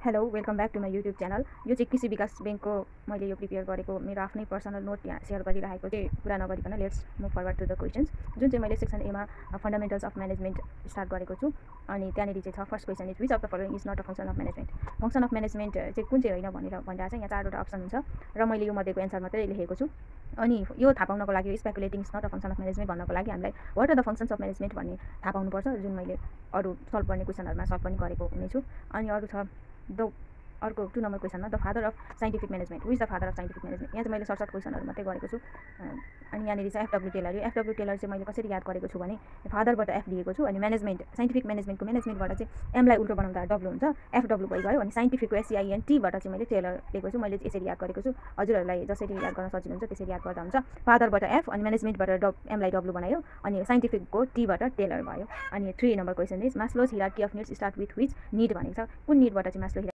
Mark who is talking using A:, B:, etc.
A: Hello welcome back to my YouTube channel. यो चाहिँ कृषि विकास ब्याङ्कको मैले यो प्रिपेयर गरेको मेरो आफ्नै पर्सनल नोट यहाँ सेयर गरिरहेको चाहिँ कुरा नगरिकन let's move forward to the questions. जुन चाहिँ मैले सेक्सन एमा फन्डामेन्टल्स अफ म्यानेजमेन्ट स्टार्ट गरेको छु। अनि त्यहाँनिर चाहिँ छ first question is which of the following is not a function of management. Function of management चाहिँ कुन चाहिँ होइन भनेर भनिरहेको छ। यहाँ चारवटा अप्सन हुन्छ र मैले यो मध्येको एन्सर मात्रै लेखेको छु। अनि यो थाहा पाउनको लागि speculating is not a function of management भन्नको लागि हामीलाई what are the functions of management भन्ने थाहा पाउनुपर्छ, जुन मैले अरू सल्भ गर्ने क्वेसनहरूमा सल्भ पनि गरेको हुनेछु। अनि अरू छ अर्को 2 नम्बर क्वेसनमा the father of scientific management. Who is the father of scientific management. यहाँ चाहिँ मैले सर्ट क्वेसनहरू मात्रै गरेको छु। अनि यहाँनिर चाहिँ एफडब्ल्यू टेलर। यो एफडब्ल्यू टेलर चाहिँ मैले कसरी याद गरेको छु भने फादरबाट एफ लिएको छु। अनि म्यानेजमेन्ट साइन्टिफिक म्यानेजमेन्टको म्यानेजमेन्टबाट चाहिँ एमलाई उल्टो बनाउँदा डब्लु हुन्छ, एफडब्ल्यू भइगयो। अनि साइन्टिफिकको एससिआइएनटीबाट चाहिँ मैले टेलर लिएको छु। मैले यसरी याद गरेको छु। हजुरहरूलाई जसरी याद गर्न सजिलो हुन्छ त्यसरी याद गर्दा हुन्छ। फादरबाट एफ अनि म्यानेजमेन्टबाट एमलाई डब्लु बनायो अनि साइन्टिफिकको टीबाट टेलर भयो। अनि 3 number question is Maslow's hierarchy of needs start with which need भनेको छ। कुन निडबाट चाहिँ मास्लो